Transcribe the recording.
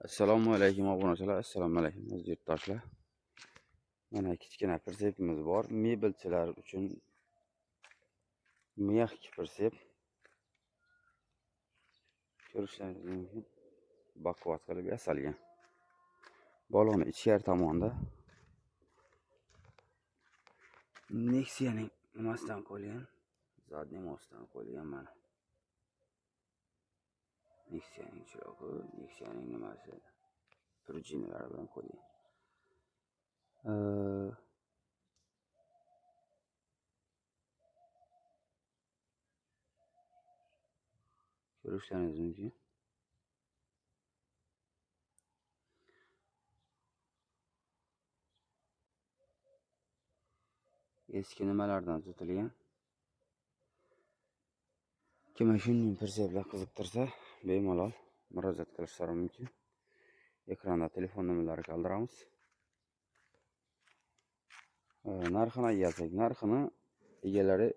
Assalomu alaykum, obunachilar, assalomu alaykum, aziz yurtdoshlar. Mana, kichkina pritsepimiz bor. Mebelchilar uchun мягкий pritsep. Ko'rishlaringiz mumkin. Baquvvat qilib yasalgan. Baloni ichkari tomonda Nexia'ning nimasidan qo'yilgan? Задний мост dan qo'yilgan mana. Nexia'ning chiroqi, Nexia'ning nimasi, пружиналari bilan qo'yilgan. Ko'rishlaringiz mumkin. Eski nimalardan tutilgan. Kimga shunday pritseplar qiziqtirsa, bemalol murojaat qilishlari mumkin. Ekranda telefon nomerlari qoldiramiz. Narxini kelsak, narxini egalari